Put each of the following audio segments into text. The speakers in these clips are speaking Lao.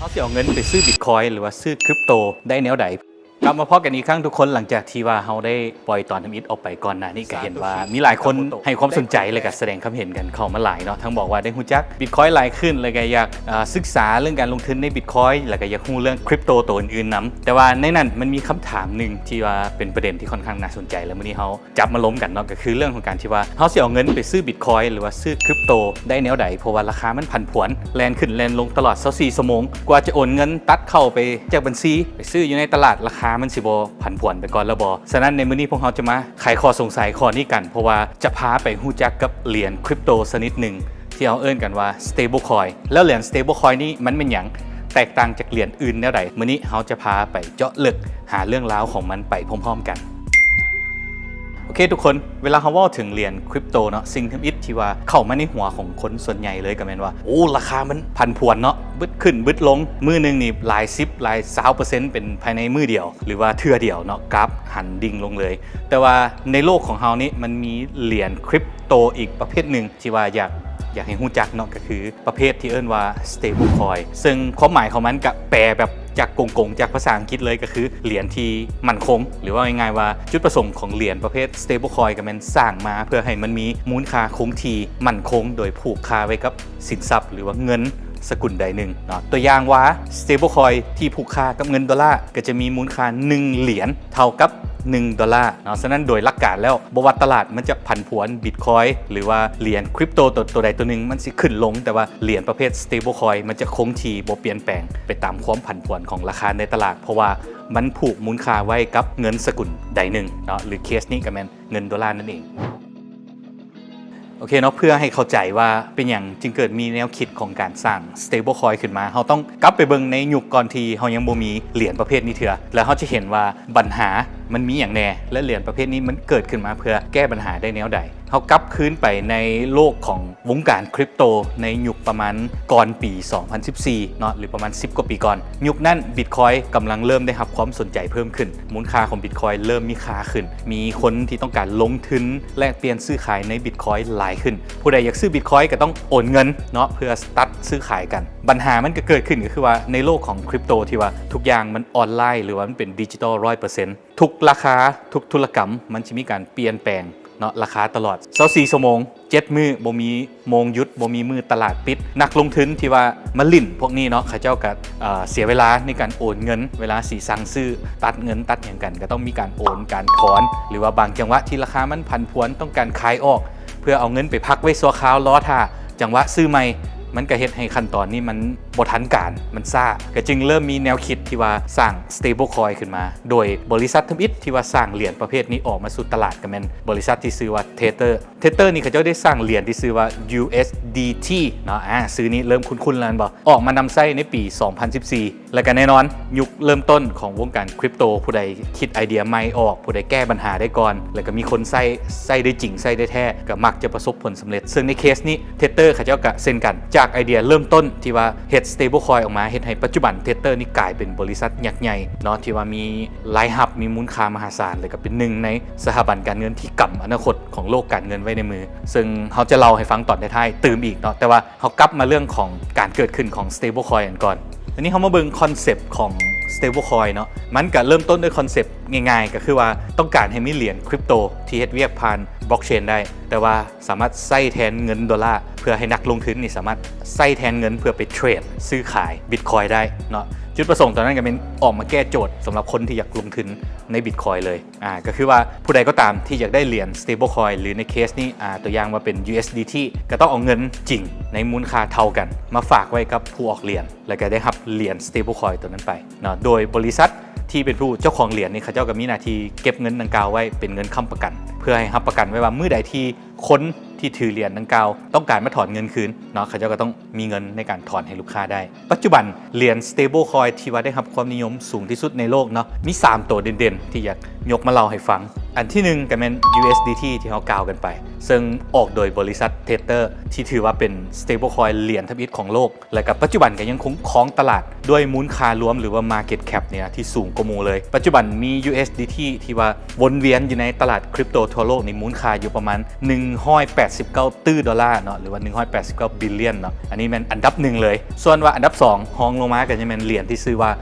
ເຮົາຊິເອົາເງິນໄປຊື້ບິດຄອຍ ຫຼືວ່າຊື້ຄຣິບໂຕໄດ້ແນວໃດ? ກັບມາພໍ້ກັນອີກຄັ້ງທຸກຄົນ ຫຼັງຈາກທີ່ວ່າເຮົາໄດ້ປ່ອຍຕອນທຳອິດອອກໄປກ່ອນໜ້ານີ້ ກໍເຫັນວ່າມີຫຼາຍຄົນໃຫ້ຄວາມສົນໃຈ ແລະກະສະແດງຄວາມເຫັນກັນເຂົ້າມາຫຼາຍເນາະ ທັງບອກວ່າໄດ້ຮູ້ຈັກບິດຄອຍຫຼາຍຂຶ້ນ ແລະກະຢາກ ເອີ ສຶກສາເລື່ອງການລົງທຶນໃນບິດຄອຍ ແລະກະຢາກຮູ້ເລື່ອງຄຣິບໂຕໂຕອື່ນໆນຳ. ແຕ່ວ່າໃນນັ້ນມັນມີຄຳຖາມໜຶ່ງທີ່ວ່າເປັນປະເດັນທີ່ຄ່ອນຂ້າງໜ້າສົນໃຈ ແລະມື້ນີ້ເຮົາ ຈັບມາລົມກັນເນາະ ກໍຄືເລື່ອງຂອງການທີ່ວ່າເຮົາຊິເອົາເງິນໄປຊື້ບິດຄອຍ ຫຼືວ່າຊື້ຄຣິບໂຕໄດ້ແນວໃດ ເພາະວ່າລາຄາມັນຜັນຜວນ ແລ່ນຂຶ້ນແລ່ນລົງຕະຫຼອດຊາວສີ່ຊົ່ວໂມງ ກວ່າຈະໂອນເງິນຕັດເຂົ້າໄປຈາກບັນຊີ ໄປຊື້ຢູ່ໃນຕະຫຼາດ ລາຄາມັນຊິບໍ່ຜັນຜວນໄປກ່ອນແລ້ວບໍ່? ສະນັ້ນໃນມື້ນີ້ພວກເຮົາຈະມາໄຂຂໍ້ສົງໄສຂໍ້ນີ້ກັນ ເພາະວ່າຈະພາໄປຮູ້ຈັກກັບຫຼຽນຄຣິບໂຕຊະນິດໜຶ່ງ ທີ່ເຮົາເອີ້ນກັນວ່າ stablecoin ແລ້ວຫຼຽນ stablecoin ນີ້ມັນແມ່ນຫຍັງ? ແຕກຕ່າງຈາກຫຼຽນອື່ນແນວໃດ? ມື້ນີ້ເຮົາຈະພາໄປເຈາະເລິກຫາເລື່ອງລາວຂອງມັນໄປພ້ອມໆກັນ. ໂອເຄທຸກຄົນ ເວລາເຮົາເວົ້າເຖິງຫຼຽນຄຣິບໂຕເນາະ ສິ່ງທຳອິດທີ່ວ່າເຂົ້າມາໃນຫົວຂອງຄົນສ່ວນໃຫຍ່ເລີຍກໍແມ່ນວ່າ ໂອ້ ລາຄາມັນຜັນຜວນເນາະ ບຶດຂຶ້ນບຶດລົງ ມື້ໜຶ່ງນີ້ຫຼາຍສິບ ຫຼາຍຊາວເປີເຊັນ ເປັນພາຍໃນມື້ດຽວ ຫຼືວ່າເທື່ອດຽວເນາະ ກາບຫັນດິ່ງລົງເລີຍ. ແຕ່ວ່າໃນໂລກຂອງເຮົານີ້ ມັນມີຫຼຽນຄຣິບໂຕອີກປະເພດໜຶ່ງ ທີ່ວ່າຢາກ ຢາກໃຫ້ຮູ້ຈັກເນາະ ກໍຄືປະເພດທີ່ເອີ້ນວ່າ stablecoin ເຊິ່ງຄວາມໝາຍຂອງມັນກະແປແບບຈາກກົງໆ ຈາກພາສາອັງກິດເລີຍ ກໍຄືຫຼຽນທີ່ໝັ້ນຄົງ ຫຼືເວົ້າງ່າຍໆວ່າ ຈຸດປະສົງຂອງຫຼຽນປະເພດ stablecoin ກໍແມ່ນສ້າງມາເພື່ອໃຫ້ມັນມີມູນຄ່າຄົງທີ່ໝັ້ນຄົງ ໂດຍຜູກຄ່າໄວ້ກັບສິນຊັບ ຫຼືວ່າເງິນສະກຸນໃດໜຶ່ງເນາະ. ຕົວຢ່າງວ່າ stablecoin ທີ່ຜູກຄ່າກັບເງິນໂດລາ ກໍຈະມີມູນຄ່າໜຶ່ງຫຼຽນ ເທົ່າກັບໜຶ່ງໂດລາເນາະ. ສະນັ້ນໂດຍຫຼັກການແລ້ວ ບໍ່ວ່າຕະຫຼາດມັນຈະຜັນຜວນ Bitcoin ຫຼືວ່າຫຼຽນຄຣິບໂຕໂຕ ໂຕໃດໂຕໜຶ່ງ ມັນຊິຂຶ້ນລົງ ແຕ່ວ່າຫຼຽນປະເພດ stablecoin ມັນຈະຄົງທີ່ ບໍ່ປ່ຽນແປງໄປຕາມຄວາມຜັນຜວນຂອງລາຄາໃນຕະຫຼາດ ເພາະວ່າມັນຜູກມູນຄ່າໄວ້ກັບເງິນສະກຸນໃດໜຶ່ງເນາະ ຫຼືເຄສນີ້ກໍແມ່ນເງິນໂດລານັ້ນເອງ. ໂອເຄເນາະ ເພື່ອໃຫ້ເຂົ້າໃຈວ່າເປັນຫຍັງຈຶ່ງເກີດມີແນວຄິດຂອງການສ້າງ stablecoin ຂຶ້ນມາ ເຮົາຕ້ອງກັບໄປເບິ່ງໃນຍຸກກ່ອນທີ່ເຮົາຍັງບໍ່ມີຫຼຽນປະເພດນີ້ເທື່ອ ແລ້ວເຮົາຈະເຫັນວ່າບັນຫາມັນມີຫຍັງແດ່ ແລະ ຫຼຽນປະເພດນີ້ມັນເກີດຂຶ້ນມາເພື່ອແກ້ບັນຫາໄດ້ແນວໃດ. ເຮົາກັບຄືນໄປໃນໂລກຂອງວົງການຄຣິບໂຕໃນຍຸກປະມານກ່ອນປີສອງພັນສິບສີ່ເນາະ ຫຼືປະມານສິບກວ່າປີກ່ອນ. ຍຸກນັ້ນ Bitcoin ກຳລັງເລີ່ມໄດ້ຮັບຄວາມສົນໃຈເພີ່ມຂຶ້ນ ມູນຄ່າຂອງ Bitcoin ເລີ່ມມີຄ່າຂຶ້ນ ມີຄົນທີ່ຕ້ອງການລົງທຶນແລກປ່ຽນຊື້ຂາຍໃນ Bitcoin ຫຼາຍຂຶ້ນ. ຜູ້ໃດຢາກຊື້ Bitcoin ກໍຕ້ອງໂອນເງິນເນາະ ເພື່ອຕັດຊື້ຂາຍກັນ. ບັນຫາມັນກໍເກີດຂຶ້ນ ກໍຄືວ່າໃນໂລກຂອງຄຣິບໂຕທີ່ວ່າທຸກຢ່າງມັນອອນລາຍ ຫຼືວ່າມັນເປັນດິຈິຕອລຮ້ອຍເປີເຊັນ ທຸກລາຄາ ທຸກທຸລະກຳ ມັນຈະມີການປ່ຽນແປງເນາະ ລາຄາຕະຫຼອດຊາວສີ່ຊົ່ວໂມງ ເຈັດມື້ ບໍ່ມີໂມງຢຸດ ບໍ່ມີມື້ຕະຫຼາດປິດ. ນັກລົງທຶນທີ່ວ່າມາຫຼິ້ນພວກນີ້ເນາະ ເຂົາເຈົ້າກໍ ເອີ ເສຍເວລາໃນການໂອນເງິນ ເວລາຊິສັ່ງຊື້ ຕັດເງິນຕັດຫຍັງກັນ ກໍຕ້ອງມີການໂອນ ການຖອນ ຫຼືວ່າບາງຈັງຫວະທີ່ລາຄາມັນຜັນຜວນ ຕ້ອງການຂາຍອອກ ເພື່ອເອົາເງິນໄປພັກໄວ້ຊົ່ວຄາວ ລໍຖ້າຈັງຫວະຊື້ໃໝ່ ມັນກໍເຮັດໃຫ້ຂັ້ນຕອນນີ້ມັນບໍ່ທັນການ ມັນຊ້າ ກໍຈຶ່ງເລີ່ມມີແນວຄິດທີ່ວ່າສ້າງ stablecoin ຂຶ້ນມາ ໂດຍບໍລິສັດທຳອິດທີ່ວ່າສ້າງຫຼຽນປະເພດນີ້ອອກມາສູ່ຕະຫຼາດ ກໍແມ່ນບໍລິສັດທີ່ຊື່ວ່າ Tether Tether ນີ້ເຂົາເຈົ້າໄດ້ສ້າງຫຼຽນທີ່ຊື່ວ່າ USDT ເນາະ ອາ ຊື່ນີ້ເລີ່ມຄຸ້ນໆແລ້ວແມ່ນບໍ່? ອອກມານຳໃຊ້ໃນປີສອງພັນສິບສີ່ ແລ້ວກໍແນ່ນອນ ຍຸກເລີ່ມຕົ້ນຂອງວົງການຄຣິບໂຕ ຜູ້ໃດຄິດໄອເດຍໃໝ່ອອກ ຜູ້ໃດແກ້ບັນຫາໄດ້ກ່ອນ ແລ້ວກໍມີຄົນໃຊ້ ໃຊ້ໄດ້ຈິງ ໃຊ້ໄດ້ແທ້ ກໍມັກຈະປະສົບຜົນສຳເລັດ. ເຊິ່ງໃນເຄສນີ້ Tether ເຂົາເຈົ້າກໍເຊັ່ນກັນ ຈາກໄອເດຍເລີ່ມຕົ້ນທີ່ວ່າເຮັດ stablecoin ອອກມາ ເຮັດໃຫ້ປັດຈຸບັນ Tether ນີ້ກາຍເປັນບໍລິສັດຍັກໃຫຍ່ເນາະ ທີ່ວ່າມີລາຍຮັບ ມີມູນຄ່າມະຫາສານ ແລ້ວກໍເປັນໜຶ່ງໃນສະຖາບັນການເງິນທີ່ກຳອະນາຄົດຂອງໂລກການເງິນໄວ້ໃນມື. ເຊິ່ງເຮົາຈະເລົ່າໃຫ້ຟັງຕອນທ້າຍໆຕື່ມອີກເນາະ ແຕ່ວ່າ ເຮົາກັບມາເລື່ອງຂອງການເກີດຂຶ້ນຂອງ stablecoin ກັນກ່ອນ. ອັນນີ້ເຮົາມາເບິ່ງ concept ຂອງ stablecoin ເນາະ ມັນກະເລີ່ມຕົ້ນດ້ວຍ concept ງ່າຍໆ ກໍຄືວ່າຕ້ອງການໃຫ້ມີຫຼຽນຄຣິບໂຕທີ່ເຮັດວຽກຜ່ານ blockchain ໄດ້ ແຕ່ວ່າສາມາດໃຊ້ແທນເງິນໂດລາ ເພື່ອໃຫ້ນັກລົງທຶນນີ້ສາມາດໃຊ້ແທນເງິນເພື່ອໄປເທຣດຊື້ຂາຍ Bitcoin ໄດ້ເນາະ. ຈຸດປະສົງຕອນນັ້ນກໍແມ່ນອອກມາແກ້ໂຈດສຳລັບຄົນທີ່ຢາກລົງທຶນໃນ Bitcoin ເລີຍ. ອາ ກໍຄືວ່າຜູ້ໃດກໍຕາມທີ່ຢາກໄດ້ຫຼຽນ stablecoin ຫຼືໃນເຄສນີ້ ອາ ຕົວຢ່າງວ່າເປັນ USDT ກໍຕ້ອງເອົາເງິນຈິງໃນມູນຄ່າເທົ່າກັນ ມາຝາກໄວ້ກັບຜູ້ອອກຫຼຽນ ແລ້ວກໍໄດ້ຮັບຫຼຽນ stablecoin ຕົວນັ້ນໄປເນາະ. ໂດຍບໍລິສັດທີ່ເປັນຜູ້ເຈົ້າຂອງຫຼຽນນີ້ ເຂົາເຈົ້າກໍມີໜ້າທີ່ເກັບເງິນດັ່ງກ່າວໄວ້ເປັນເງິນຄ້ຳປະກັນ ເພື່ອໃຫ້ຮັບປະກັນໄວ້ວ່າມື້ໃດທີ່ຄົນທີ່ຖືຫຼຽນດັ່ງກ່າວຕ້ອງການມາຖອນເງິນຄືນເນາະ ເຂົາເຈົ້າກໍຕ້ອງມີເງິນໃນການຖອນໃຫ້ລູກຄ້າໄດ້. ປັດຈຸບັນຫຼຽນ stablecoin ທີ່ວ່າໄດ້ຮັບຄວາມນິຍົມສູງທີ່ສຸດໃນໂລກເນາະ ມີສາມໂຕເດັ່ນໆ ທີ່ຢາກ ຍົກມາເລົ່າໃຫ້ຟັງ. ອັນທີໜຶ່ງກໍແມ່ນ USDT ທີ່ເຮົາກ່າວກັນໄປ, ເຊິ່ງອອກໂດຍບໍລິສັດ Tether ທີ່ຖືວ່າເປັນ stablecoin ຫຼຽນທຳອິດຂອງໂລກ ແລະກໍປັດຈຸບັນກໍຍັງຄົງຄອງຕະຫຼາດດ້ວຍມູນຄ່າລວມ ຫຼືວ່າ market cap ເນຍທີ່ສູງກວ່າໝູ່ເລີຍ. ປັດຈຸບັນມີ USDT ທີ່ວ່າວົນວຽນຢູ່ໃນຕະຫຼາດ crypto ທົ່ວໂລກນີ້ ມູນຄ່າຢູ່ປະມານໜຶ່ງຮ້ອຍແປດສິບເກົ້າຕື້ໂດລາເນາະ ຫຼືວ່າໜຶ່ງຮ້ອຍແປດສິບເກົ້າ billion ເນາະ. ອັນນີ້ແມ່ນອັນດັບໜຶ່ງເລີຍ. ສ່ວນວ່າອັນດັບສອງຮອງລົງມາກໍຈະແມ່ນຫຼຽນທີ່ຊື່ວ່າ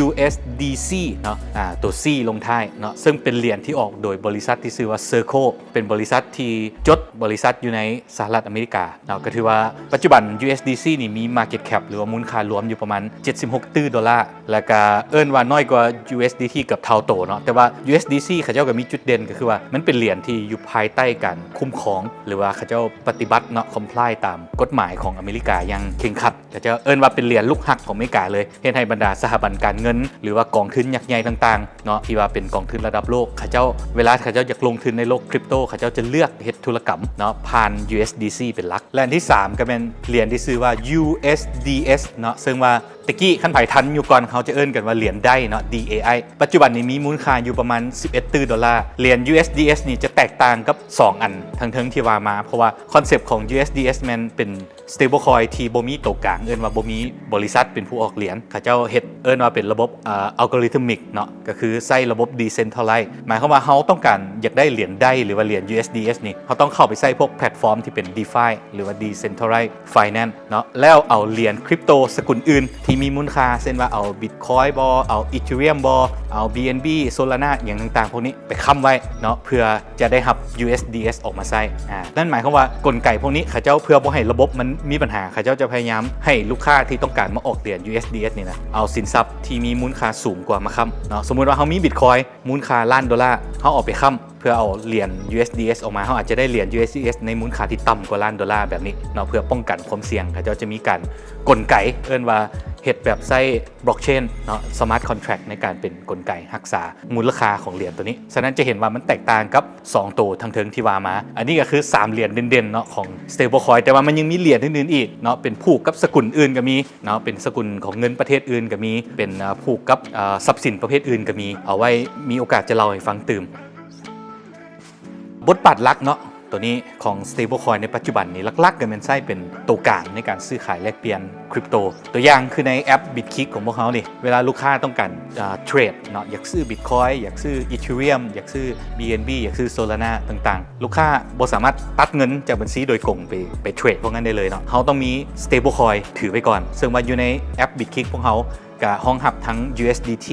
USDC ເນາະ, ອາ ຕົວ C ລົງທ້າຍເນາະ, ເຊິ່ງເປັນຫຼຽນທີ່ອອກໂດຍບໍລິສັດທີ່ຊື່ວ່າ Circle ເປັນບໍລິສັດທີ່ຈົດບໍລິສັດຢູ່ໃນສະຫະລັດອາເມລິກາເນາະ. ກໍຖືວ່າປັດຈຸບັນ USDC ນີ້ມີ market cap ຫຼືວ່າມູນຄ່າລວມຢູ່ປະມານເຈັດສິບຫົກຕື້ໂດລາ ແລ້ວກະເອີ້ນວ່ານ້ອຍກວ່າ USDT ເກືອບເທົ່າໂຕເນາະ. ແຕ່ວ່າ USDC ເຂົາເຈົ້າກໍມີຈຸດເດັ່ນ ກໍຄືວ່າມັນເປັນຫຼຽນທີ່ຢູ່ພາຍໃຕ້ການຄຸ້ມຄອງ ຫຼືວ່າເຂົາເຈົ້າປະຕິບັດເນາະ comply ຕາມກົດໝາຍຂອງອາເມລິກາຢ່າງເຄັ່ງຄັດ. ເຂົາເຈົ້າເອີ້ນວ່າເປັນຫຼຽນລູກຮັກຂອງອາເມລິກາເລີຍ, ເຮັດໃຫ້ບັນດາສະຖາບັນການເງິນ ຫຼືວ່າກອງທຶນຍັກໃຫຍ່ຕ່າງໆເນາະ ທີ່ວ່າເປັນກອງທຶນລະດັບໂລກ ເຂົາເຈົ້າ ເວລາເຂົາເຈົ້າຢາກລົງທຶນໃນໂລກ crypto ເຂົາເຈົ້າຈະເລືອກເຮັດທຸລະກຳເນາະ ຜ່ານ USDC ເປັນຫຼັກ. ແລະອັນທີສາມກໍແມ່ນຫຼຽນທີ່ຊື່ວ່າ USDS ເນາະ, ເຊິ່ງວ່າ ແຕ່ກີ້ຄັນໃຜທັນຢູ່ກ່ອນ ເຮົາຈະເອີ້ນກັນວ່າຫຼຽນໄດເນາະ D A I. ປັດຈຸບັນນີ້ມີມູນຄ່າຢູ່ປະມານສິບເອັດຕື້ໂດລາ. ຫຼຽນ USDS ນີ້ຈະແຕກຕ່າງກັບສອງອັນທາງເທິງທີ່ວ່າມາ ເພາະວ່າ concept ຂອງ USDS ແມ່ນເປັນ stablecoin ທີ່ບໍ່ມີໂຕກາງ, ເອີ້ນວ່າບໍ່ມີບໍລິສັດເປັນຜູ້ອອກຫຼຽນ. ເຂົາເຈົ້າເຮັດ ເອີ້ນວ່າເປັນລະບົບ ເອີ algorithmic ເນາະ, ກໍຄືໃຊ້ລະບົບ decentralize. ໝາຍຄວາມວ່າເຮົາຕ້ອງການຢາກໄດ້ຫຼຽນໄດ ຫຼືວ່າຫຼຽນ USDS ນີ້ ເຮົາຕ້ອງເຂົ້າໄປໃຊ້ພວກແພລດຟອມທີ່ເປັນ DeFi ຫຼືວ່າ decentralized finance ເນາະ, ແລ້ວເອົາຫຼຽນ crypto ສະກຸນອື່ນທີ່ມີມູນຄ່າ ເຊັ່ນວ່າເອົາ Bitcoin ບໍ ເອົາ Ethereum ບໍ ເອົາ BNB Solana ຫຍັງຕ່າງໆພວກນີ້ໄປຄ້ຳໄວ້ເນາະ ເພື່ອຈະໄດ້ຮັບ USDS ອອກມາໃຊ້. ອາ ນັ້ນໝາຍຄວາມວ່າກົນໄກພວກນີ້ ເຂົາເຈົ້າເພື່ອບໍ່ໃຫ້ລະບົບມັນມີບັນຫາ ເຂົາເຈົ້າຈະພະຍາຍາມໃຫ້ລູກຄ້າທີ່ຕ້ອງການມາອອກຫຼຽນ USDS ນີ້ນະ ເອົາສິນຊັບທີ່ມີມູນຄ່າສູງກວ່າມາຄ້ຳເນາະ. ສົມມຸດວ່າເຮົາມີ Bitcoin ມູນຄ່າລ້ານໂດລາ ເຮົາເອົາໄປຄ້ຳ ເພື່ອເອົາຫຼຽນ USDS ອອກມາ ເຮົາອາດຈະໄດ້ຫຼຽນ USDS ໃນມູນຄ່າທີ່ຕ່ຳກວ່າລ້ານໂດລາແບບນີ້ເນາະ ເພື່ອປ້ອງກັນຄວາມສ່ຽງ. ເຂົາເຈົ້າຈະມີການ ກົນໄກ ເອີ້ນວ່າເຮັດແບບໃຊ້ blockchain ເນາະ smart contract ໃນການເປັນກົນໄກຮັກສາມູນລະຄ່າຂອງຫຼຽນໂຕນີ້. ສະນັ້ນຈະເຫັນວ່າມັນແຕກຕ່າງກັບສອງໂຕທາງເທິງທີ່ວ່າມາ. ອັນນີ້ກໍຄືສາມຫຼຽນເດັ່ນໆເນາະຂອງ stablecoin, ແຕ່ວ່າມັນຍັງມີຫຼຽນອື່ນໆອີກເນາະ ເປັນຜູກກັບສະກຸນອື່ນກໍມີ ເນາະ ເປັນສະກຸນຂອງເງິນປະເທດອື່ນກໍມີ ເປັນ ເອີ ຜູກກັບ ເອີ ຊັບສິນປະເພດອື່ນກໍມີ. ເອົາໄວ້ມີໂອກາດຈະເລົ່າໃຫ້ຟັງຕື່ມ. ບົດບາດຫຼັກເນາະ ໂຕນີ້ຂອງ stablecoin ໃນປັດຈຸບັນນີ້ ຫຼັກໆກໍແມ່ນໃຊ້ເປັນໂຕກາງໃນການຊື້ຂາຍແລກປ່ຽນ crypto. ຕົວຢ່າງຄືໃນແອັບ Bitkick ຂອງພວກເຮົານີ້ ເວລາລູກຄ້າຕ້ອງການ ເອີ ເທຣດເນາະ ຢາກຊື້ Bitcoin ຢາກຊື້ Ethereum ຢາກຊື້ BNB ຢາກຊື້ Solana ຕ່າງໆ ລູກຄ້າບໍ່ສາມາດຕັດເງິນຈາກບັນຊີໂດຍກົງໄປ ໄປເທຣດພວກນັ້ນໄດ້ເລີຍເນາະ. ເຮົາຕ້ອງມີ stablecoin ຖືໄວ້ກ່ອນ, ເຊິ່ງວ່າຢູ່ໃນແອັບ Bitkick ພວກເຮົາກະຮອງຮັບທັງ USDT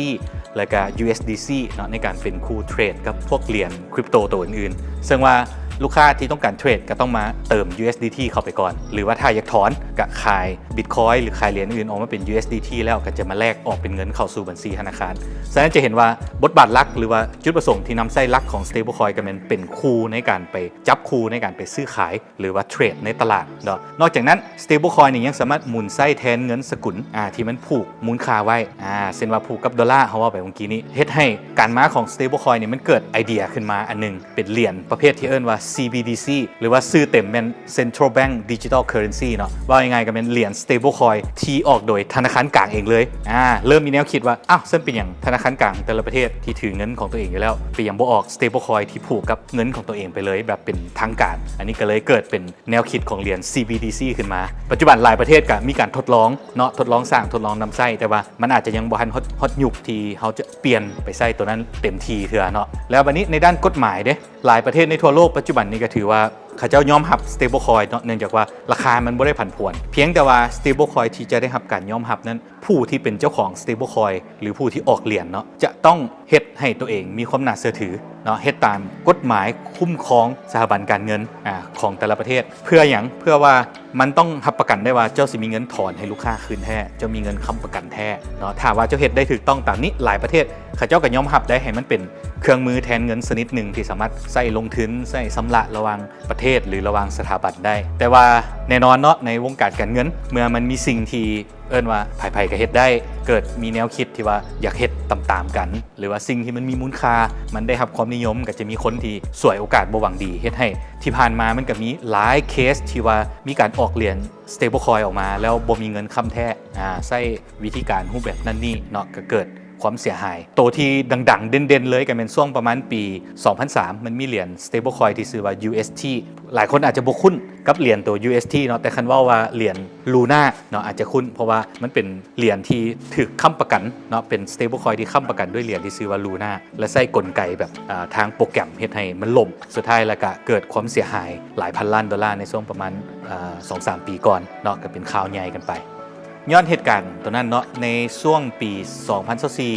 ແລະກະ USDC ເນາະ ໃນການເປັນຄູ່ເທຣດກັບພວກຫຼຽນ crypto ໂຕອື່ນໆ. ເຊິ່ງວ່າລູກຄ້າທີ່ຕ້ອງການເທຣດກະຕ້ອງມາເຕີມ USDT ເຂົ້າໄປກ່ອນ ຫຼືວ່າຖ້າຢາກຖອນກະຂາຍ Bitcoin ຫຼືຂາຍຫຼຽນອື່ນອອກມາເປັນ USDT ແລ້ວກະຈະມາແລກອອກເປັນເງິນເຂົ້າສູ່ບັນຊີທະນາຄານ. ສະນັ້ນຈະເຫັນວ່າບົດບາດຫຼັກ ຫຼືວ່າຈຸດປະສົງທີ່ນຳໃຊ້ຫຼັກຂອງ stablecoin ກໍແມ່ນເປັນຄູ່ໃນການໄປ ຈັບຄູ່ໃນການໄປຊື້ຂາຍ ຫຼືວ່າເທຣດໃນຕະຫຼາດເນາະ. ນອກຈາກນັ້ນ stablecoin ນີ້ຍັງສາມາດໝູນໃຊ້ແທນເງິນສະກຸນ ອາ ທີ່ມັນຜູກມູນຄ່າໄວ້ ອາ ເຊັ່ນວ່າຜູກກັບໂດລາ ເຮົາເວົ້າໄປເມື່ອກີ້ນີ້ ເຮັດໃຫ້ການມາຂອງ stablecoin ນີ້ມັນເກີດໄອເດຍຂຶ້ນມາອັນໜຶ່ງ ເປັນຫຼຽນປະເພດທີ່ເອີ້ນວ່າ CBDC ຫຼືວ່າຊື່ເຕັມແມ່ນ Central Bank Digital Currency ເນາະ. ເວົ້າງ່າຍໆກໍແມ່ນຫຼຽນ stablecoin ທີ່ອອກໂດຍທະນາຄານກາງເອງເລີຍ. ອາ ເລີ່ມມີແນວຄິດວ່າ ອ້າວ ຊັ້ນເປັນຫຍັງທະນາຄານກາງແຕ່ລະປະເທດທີ່ຖືເງິນຂອງຕົວເອງຢູ່ແລ້ວ ເປັນຫຍັງບໍ່ອອກ stablecoin ທີ່ຜູກກັບເງິນຂອງຕົວເອງໄປເລີຍ ແບບເປັນທາງການ? ອັນນີ້ກໍເລີຍເກີດເປັນແນວຄິດຂອງຫຼຽນ CBDC ຂຶ້ນມາ. ປັດຈຸບັນຫຼາຍປະເທດກໍມີການທົດລອງເນາະ ທົດລອງສ້າງ ທົດລອງນຳໃຊ້ ແຕ່ວ່າມັນອາດຈະຍັງບໍ່ທັນຮອດ ຮອດຍຸກທີ່ເຮົາຈະປ່ຽນໄປໃຊ້ຕົວນັ້ນເຕັມທີ່ເທື່ອເນາະ. ແລ້ວບັດນີ້ໃນດ້ານກົດໝາຍເດ້ ຫຼາຍປະເທດໃນທົ່ວໂລກປັດຈຸບັນນີ້ກໍຖືວ່າເຂົາເຈົ້າຍອມຮັບ stablecoin ເນາະ ເນື່ອງຈາກວ່າລາຄາມັນບໍ່ໄດ້ຜັນຜວນ. ພຽງແຕ່ວ່າ stablecoin ທີ່ຈະໄດ້ຮັບການຍອມຮັບນັ້ນ ຜູ້ທີ່ເປັນເຈົ້າຂອງ stablecoin ຫຼືຜູ້ທີ່ອອກຫຼຽນເນາະ ຈະຕ້ອງເຮັດໃຫ້ຕົວເອງມີຄວາມໜ້າເຊື່ອຖືເນາະ ເຮັດຕາມກົດໝາຍຄຸ້ມຄອງສະຖາບັນການເງິນ ອາ ຂອງແຕ່ລະປະເທດ. ເພື່ອຫຍັງ? ເພື່ອວ່າມັນຕ້ອງຮັບປະກັນໄດ້ວ່າເຈົ້າຊິມີເງິນຖອນໃຫ້ລູກຄ້າຄືນແທ້ ເຈົ້າມີເງິນຄ້ຳປະກັນແທ້ເນາະ. ຖ້າວ່າເຈົ້າເຮັດໄດ້ຖືກຕ້ອງຕາມນີ້ ຫຼາຍປະເທດເຂົາເຈົ້າກໍຍອມຮັບໄດ້ ໃຫ້ມັນເປັນເຄື່ອງມືແທນເງິນຊະນິດໜຶ່ງທີ່ສາມາດໃຊ້ລົງທຶນ ໃຊ້ຊຳລະລະຫວ່າງປະເທດ ຫຼື ລະຫວ່າງສະຖາບັນໄດ້. ແຕ່ວ່າແນ່ນອນເນາະ ໃນວົງການການເງິນ ເມື່ອມັນມີສິ່ງທີ່ ເອີ້ນວ່າໃຜໆກໍເຮັດໄດ້ ເກີດມີແນວຄິດທີ່ວ່າຢາກເຮັດຕາມໆກັນ ຫຼືວ່າສິ່ງທີ່ມັນມີມູນຄ່າ ມັນໄດ້ຮັບຄວາມນິຍົມ ກໍຈະມີຄົນທີ່ສວຍໂອກາດບໍ່ຫວັງດີ ເຮັດໃຫ້ທີ່ຜ່ານມາມັນກໍມີຫຼາຍເຄສທີ່ວ່າມີການອອກຫຼຽນ stablecoin ອອກມາ ແລ້ວບໍ່ມີເງິນຄ້ຳແທ້ ອາ ໃຊ້ວິທີການຮູບແບບນັ້ນນີ້ເນາະ ກໍເກີດ ຄວາມເສຍຫາຍ. ໂຕທີ່ດັງໆ ເດັ່ນໆ ເລີຍກໍແມ່ນຊ່ວງປະມານປີສອງພັນສາມ ມັນມີຫຼຽນ stablecoin ທີ່ຊື່ວ່າ UST. ຫຼາຍຄົນອາດຈະບໍ່ຄຸ້ນກັບຫຼຽນໂຕ UST ເນາະ, ແຕ່ຄັນເວົ້າວ່າຫຼຽນ Luna ເນາະ ອາດຈະຄຸ້ນ ເພາະວ່າມັນເປັນຫຼຽນທີ່ຖືກຄ້ຳປະກັນເນາະ, ເປັນ stablecoin ທີ່ຄ້ຳປະກັນດ້ວຍຫຼຽນທີ່ຊື່ວ່າ Luna ແລະໃຊ້ກົນໄກແບບ ເອີ ທາງໂປຣແກຣມເຮັດໃຫ້ມັນລົ້ມ. ສຸດທ້າຍແລ້ວກະເກີດຄວາມເສຍຫາຍຫຼາຍພັນລ້ານໂດລາໃນຊ່ວງປະມານ ເອີ ສອງສາມປີກ່ອນເນາະ, ກໍເປັນຂ່າວໃຫຍ່ກັນໄປ. ຍ້ອນເຫດການໂຕນັ້ນເນາະ, ໃນຊ່ວງປີສອງພັນຊາວສີ່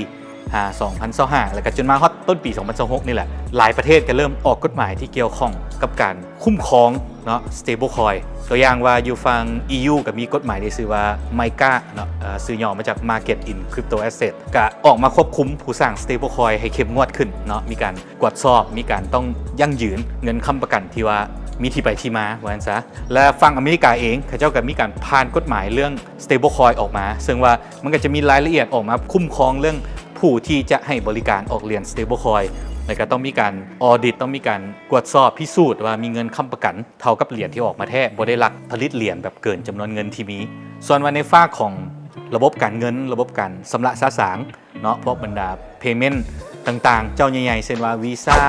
ຫາ ສອງພັນຊາວຫ້າ ແລ້ວກໍຈົນມາຮອດຕົ້ນປີສອງພັນຊາວຫົກນີ້ແຫຼະ, ຫຼາຍປະເທດກໍເລີ່ມອອກກົດໝາຍທີ່ກ່ຽວຂ້ອງກັບການຄຸ້ມຄອງເນາະ stablecoin. ຕົວຢ່າງວ່າຢູ່ຝັ່ງ E U ກໍມີກົດໝາຍທີ່ຊື່ວ່າ MiCA ເນາະ, ເອີ ຊື່ຫຍໍ້ມາຈາກ Market in Crypto Asset ກໍອອກມາຄວບຄຸມຜູ້ສ້າງ stablecoin ໃຫ້ເຂັ້ມງວດຂຶ້ນເນາະ, ມີການກວດສອບ, ມີການຕ້ອງຢັ້ງຢືນເງິນຄ້ຳປະກັນທີ່ວ່າມີທີ່ໄປທີ່ມາ ວ່າຊັ້ນຊະ. ແລະຝັ່ງອາເມລິກາເອງ ເຂົາເຈົ້າກໍມີການຜ່ານກົດໝາຍເລື່ອງ stablecoin ອອກມາ, ເຊິ່ງວ່າມັນກໍຈະມີລາຍລະອຽດອອກມາຄຸ້ມຄອງເລື່ອງຜູ້ທີ່ຈະໃຫ້ບໍລິການອອກຫຼຽນ stablecoin ແລ້ວກໍຕ້ອງມີການ audit ຕ້ອງມີການກວດສອບພິສູດວ່າມີເງິນຄ້ຳປະກັນເທົ່າກັບຫຼຽນທີ່ອອກມາແທ້, ບໍ່ໄດ້ລັກຜະລິດຫຼຽນແບບເກີນຈຳນວນເງິນທີ່ມີ. ສ່ວນວ່າໃນຟາກຂອງລະບົບການເງິນ, ລະບົບການຊຳລະສະສາງ ເນາະ, ພວກບັນດາ payment ຕ່າງໆ ເຈົ້າໃຫຍ່ໆ ເຊັ່ນວ່າ Visa,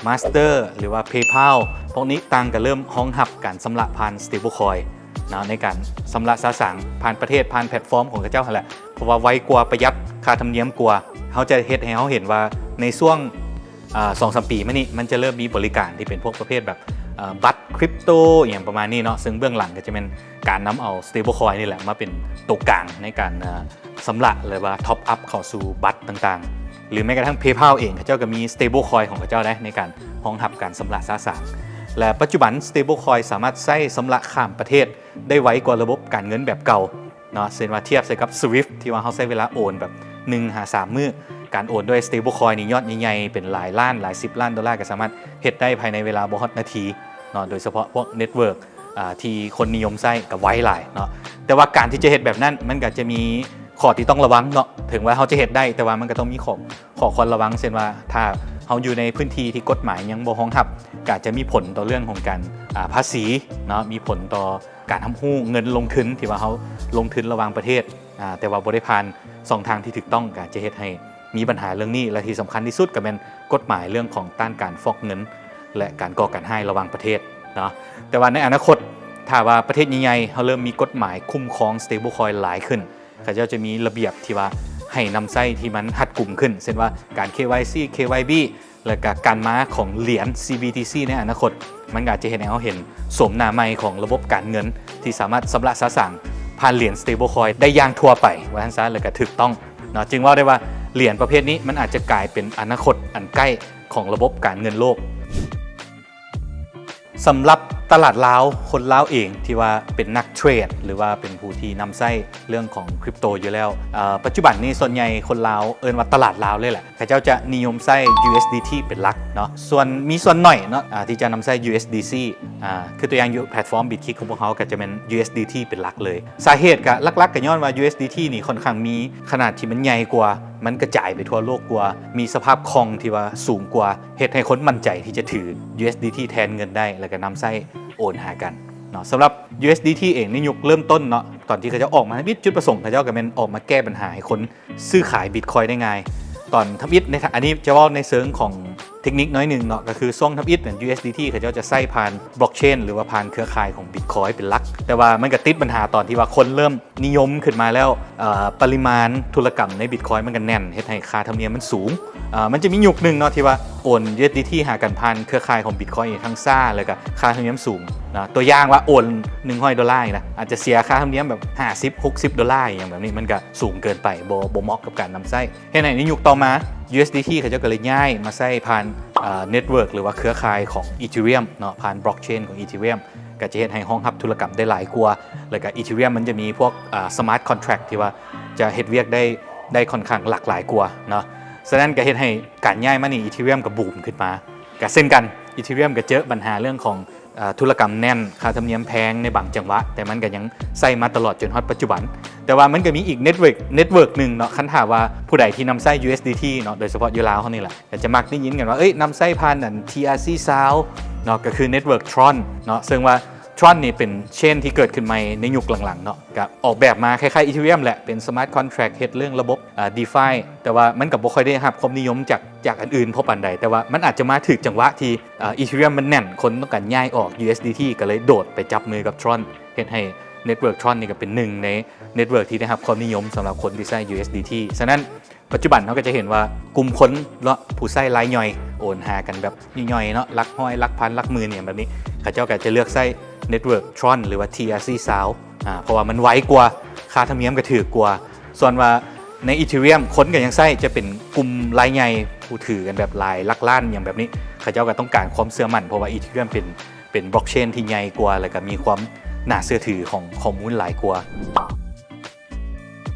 Master ຫຼືວ່າ PayPal ພວກນີ້ຕ່າງກໍເລີ່ມຮອງຮັບການຊຳລະຜ່ານ stablecoin ເນາະ, ໃນການຊຳລະສະສາງຜ່ານປະເທດ, ຜ່ານແພລດຟອມຂອງເຂົາເຈົ້າຫັ້ນແຫຼະ, ເພາະວ່າໄວກວ່າ, ປະຢັດຄ່າທຳນຽມກວ່າ. ເຮົາຈະເຮັດໃຫ້ເຮົາເຫັນວ່າໃນຊ່ວງ ອາ ສອງສາມປີມານີ້ ມັນຈະເລີ່ມມີບໍລິການທີ່ເປັນພວກປະເພດແບບ ເອີ ບັດ crypto ອີ່ຫຍັງປະມານນີ້ເນາະ, ເຊິ່ງເບື້ອງຫຼັງກໍຈະແມ່ນການນຳເອົາ stablecoin ນີ້ແຫຼະມາເປັນໂຕກາງໃນການ ເອີ ຊຳລະ ຫຼືວ່າ top up ເຂົ້າສູ່ບັດຕ່າງໆ ຫຼືແມ້ກະທັ່ງ PayPal ເອງ ເຂົາເຈົ້າກໍມີ stablecoin ຂອງເຂົາເຈົ້າໃດ໋ ໃນການຮອງຮັບການຊຳລະສະສາງ. ແລະປັດຈຸບັນ stablecoin ສາມາດໃຊ້ຊຳລະຂ້າມປະເທດໄດ້ໄວກວ່າລະບົບການເງິນແບບເກົ່າເນາະ, ເຊັ່ນວ່າທຽບໃສ່ກັບ SWIFT ທີ່ວ່າເຮົາໃຊ້ເວລາໂອນແບບໜຶ່ງຫາສາມມື້, ການໂອນດ້ວຍ stablecoin ນີ້ຍອດໃຫຍ່ໆ ເປັນຫຼາຍລ້ານ, ຫຼາຍສິບລ້ານໂດລາ ກໍສາມາດເຮັດໄດ້ພາຍໃນເວລາບໍ່ຮອດນາທີເນາະ, ໂດຍສະເພາະພວກ network ອາ ທີ່ຄົນນິຍົມໃຊ້ກໍໄວຫຼາຍເນາະ. ແຕ່ວ່າການທີ່ຈະເຮັດແບບນັ້ນ ມັນກໍຈະມີຂໍ້ທີ່ຕ້ອງລະວັງເນາະ, ເຖິງວ່າເຮົາຈະເຮັດໄດ້ ແຕ່ວ່າມັນກໍຕ້ອງມີຂໍ້ ຂໍ້ຄວນລະວັງ, ເຊັ່ນວ່າຖ້າເຮົາຢູ່ໃນພື້ນທີ່ທີ່ກົດໝາຍຍັງບໍ່ຮອງຮັບ ກໍອາດຈະມີຜົນຕໍ່ເລື່ອງຂອງການ ອາ ພາສີເນາະ, ມີຜົນຕໍ່ການຮັບຮູ້ເງິນລົງທຶນທີ່ວ່າເຮົາລົງທຶນລະຫວ່າງປະເທດ ອາ ແຕ່ວ່າບໍ່ໄດ້ຜ່ານຊ່ອງທາງທີ່ຖືກຕ້ອງ ກໍອາດຈະເຮັດໃຫ້ມີບັນຫາເລື່ອງນີ້ ແລະທີ່ສຳຄັນທີ່ສຸດກໍແມ່ນກົດໝາຍເລື່ອງຂອງຕ້ານການຟອກເງິນ ແລະການກໍ່ການຮ້າຍລະຫວ່າງປະເທດເນາະ. ແຕ່ວ່າໃນອະນາຄົດ ຖ້າວ່າປະເທດໃຫຍ່ໆ ເຮົາເລີ່ມມີກົດໝາຍຄຸ້ມຄອງ stablecoin ຫຼາຍຂຶ້ນ, ເຂົາເຈົ້າຈະມີລະບຽບທີ່ວ່າໃຫ້ນຳໃຊ້ທີ່ມັນຮັດກຸມຂຶ້ນ, ເຊັ່ນວ່າການ KYC, KYB ແລະກະການມາຂອງຫຼຽນ CBTC ໃນອະນາຄົດ, ມັນກໍອາດຈະເຮັດໃຫ້ເຮົາເຫັນໂສມໜ້າໃໝ່ຂອງລະບົບການເງິນ ທີ່ສາມາດຊຳລະສະສາງຜ່ານຫຼຽນ stablecoin ໄດ້ຢ່າງທົ່ວໄປ ວ່າຊັ້ນຊະ ແລະກະຖືກຕ້ອງເນາະ. ຈຶ່ງເວົ້າໄດ້ວ່າຫຼຽນປະເພດນີ້ ມັນອາດຈະກາຍເປັນອະນາຄົດອັນໃກ້ຂອງລະບົບການເງິນໂລກ. ສຳລັບຕະຫຼາດລາວ, ຄົນລາວເອງທີ່ວ່າເປັນນັກເທຣດ ຫຼືວ່າເປັນຜູ້ທີ່ນຳໃຊ້ເລື່ອງຂອງ crypto ຢູ່ແລ້ວ, ເອີ ປັດຈຸບັນນີ້ສ່ວນໃຫຍ່ຄົນລາວ ເອີ້ນວ່າຕະຫຼາດລາວເລີຍແຫຼະ, ເຂົາເຈົ້າຈະນິຍົມໃຊ້ USDT ເປັນຫຼັກເນາະ, ສ່ວນ ມີສ່ວນໜ້ອຍເນາະ ອາ ທີ່ຈະນຳໃຊ້ USDC ອາ ຄືຕົວຢ່າງຢູ່ແພລດຟອມ Bitkick ຂອງພວກເຮົາ ກໍຈະແມ່ນ USDT ເປັນຫຼັກເລີຍ. ສາເຫດກໍຫຼັກໆ ກໍຍ້ອນວ່າ USDT ນີ້ຄ່ອນຂ້າງມີຂະໜາດທີ່ມັນໃຫຍ່ກວ່າ, ມັນກະຈາຍໄປທົ່ວໂລກກວ່າ, ມີສະພາບຄ່ອງທີ່ວ່າສູງກວ່າ, ເຮັດໃຫ້ຄົນໝັ້ນໃຈທີ່ຈະຖື USDT ແທນເງິນໄດ້ ແລ້ວກໍນຳໃຊ້ໂອນຫາກັນເນາະ. ສຳລັບ USDT ເອງໃນຍຸກເລີ່ມຕົ້ນເນາະ, ຕອນທີ່ເຂົາເຈົ້າອອກມາທຳອິດ, ຈຸດປະສົງເຂົາເຈົ້າກໍແມ່ນອອກມາແກ້ບັນຫາໃຫ້ຄົນຊື້ຂາຍ Bitcoin ໄດ້ງ່າຍ. ຕອນທຳອິດໃນ ອັນນີ້ຈະເວົ້າໃນເຊີງຂອງເທັກນິກໜ້ອຍໜຶ່ງເນາະ, ກໍຄືຊ່ວງທຳອິດນັ້ນ USDT ເຂົາເຈົ້າຈະໃຊ້ຜ່ານ blockchain ຫຼືວ່າຜ່ານເຄືອຂ່າຍຂອງ Bitcoin ເປັນຫຼັກ, ແຕ່ວ່າມັນກໍຕິດບັນຫາຕອນທີ່ວ່າຄົນເລີ່ມ ນິຍົມຂຶ້ນມາແລ້ວ, ເອີ ປະລິມານທຸລະກຳໃນ Bitcoin ມັນກໍແໜ້ນ, ເຮັດໃຫ້ຄ່າທຳນຽມມັນສູງ. ເອີ ມັນຈະມີຍຸກໜຶ່ງເນາະ ທີ່ວ່າໂອນ USDT ຫາກັນຜ່ານເຄືອຂ່າຍຂອງ Bitcoin ນີ້ທັງຊ້າ ແລ້ວກໍຄ່າທຳນຽມສູງເນາະ. ຕົວຢ່າງວ່າໂອນໜຶ່ງຮ້ອຍໂດລານີ້ນະ, ອາດຈະເສຍຄ່າທຳນຽມແບບຫ້າສິບ ຫົກສິບໂດລາ ອີ່ຫຍັງແບບນີ້, ມັນກໍສູງເກີນໄປ, ບໍ່ ບໍ່ເໝາະກັບການນຳໃຊ້. ເຮັດໃຫ້ໃນຍຸກຕໍ່ມາ USDT ເຂົາເຈົ້າກໍເລີຍຍ້າຍມາໃຊ້ຜ່ານ ເອີ network ຫຼືວ່າເຄືອຂ່າຍຂອງ Ethereum ເນາະ, ຜ່ານ blockchain ຂອງ Ethereum ກໍຈະເຮັດໃຫ້ຮອງຮັບທຸລະກຳໄດ້ຫຼາຍກວ່າ, ແລ້ວກໍ Ethereum ມັນຈະມີພວກ ອາ smart contract ທີ່ວ່າຈະເຮັດວຽກໄດ້ ໄດ້ຄ່ອນຂ້າງຫຼາກຫຼາຍກວ່າເນາະ. ສະນັ້ນກໍເຮັດໃຫ້ການຍ້າຍມານີ້ Ethereum ກໍບູມຂຶ້ນມາ. ກໍເຊັ່ນກັນ Ethereum ກໍເຈີບັນຫາເລື່ອງຂອງ ອາ ທຸລະກຳແໜ້ນ, ຄ່າທຳນຽມແພງໃນບາງຈັງຫວະ, ແຕ່ມັນກໍຍັງໃຊ້ມາຕະຫຼອດຈົນຮອດປັດຈຸບັນ. ແຕ່ວ່າມັນກໍມີອີກ network network ໜຶ່ງເນາະ, ຄັນຖ້າວ່າຜູ້ໃດທີ່ນຳໃຊ້ USDT ເນາະ, ໂດຍສະເພາະຢູ່ລາວເຮົານີ້ແຫຼະ, ກໍຈະມັກໄດ້ຍິນກັນວ່າ ເອີຍ ນຳໃຊ້ຜ່ານອັນ TRC ຊາວເນາະ, ກໍຄື network Tron ເນາະ, ເຊິ່ງວ່າ Tron ນີ້ເປັນ chain ທີ່ເກີດຂຶ້ນໃໝ່ໃນຍຸກຫຼັງໆເນາະ ກໍອອກແບບມາຄ້າຍໆ Ethereum ແຫຼະ ເປັນ smart contract ເຮັດເລື່ອງລະບົບ ເອີ DeFi ແຕ່ວ່າມັນກໍບໍ່ຄ່ອຍໄດ້ຮັບຄວາມນິຍົມຈາກ ຈາກອັນອື່ນພໍປານໃດ ແຕ່ວ່າມັນອາດຈະມາຖືກຈັງຫວະທີ່ ເອີ Ethereum ມັນແໜ້ນ ຄົນຕ້ອງການຍ້າຍອອກ USDT ກໍເລີຍໂດດໄປຈັບມືກັບ Tron ເຮັດໃຫ້ network Tron ນີ້ກໍເປັນໜຶ່ງໃນ network ທີ່ໄດ້ຮັບຄວາມນິຍົມສຳລັບຄົນທີ່ໃຊ້ USDT. ສະນັ້ນ ປັດຈຸບັນເຮົາກໍຈະເຫັນວ່າກຸ່ມຄົນເນາະ ຜູ້ໃຊ້ລາຍຍ່ອຍ ໂອນຫາກັນແບບຍ່ອຍໆເນາະ ຫຼັກຮ້ອຍ ຫຼັກພັນ ຫຼັກໝື່ນ ອີ່ຫຍັງແບບນີ້ ເຂົາເຈົ້າກໍຈະເລືອກໃຊ້ network Tron ຫຼືວ່າ TRC ຊາວ ອາ ເພາະວ່າມັນໄວກວ່າ ຄ່າທຳນຽມກໍຖືກກວ່າ. ສ່ວນວ່າໃນ Ethereum ຄົນກໍຍັງໃຊ້ ຈະເປັນກຸ່ມລາຍໃຫຍ່ ຜູ້ຖືກັນແບບຫຼາຍຫຼັກລ້ານ ອີ່ຫຍັງແບບນີ້ ເຂົາເຈົ້າກໍຕ້ອງການຄວາມເຊື່ອໝັ້ນ ເພາະວ່າ Ethereum ເປັນ ເປັນ blockchain ທີ່ໃຫຍ່ກວ່າ ແລ້ວກໍມີຄວາມໜ້າເຊື່ອຖືຂອງຂໍ້ມູນຫຼາຍກວ່າ.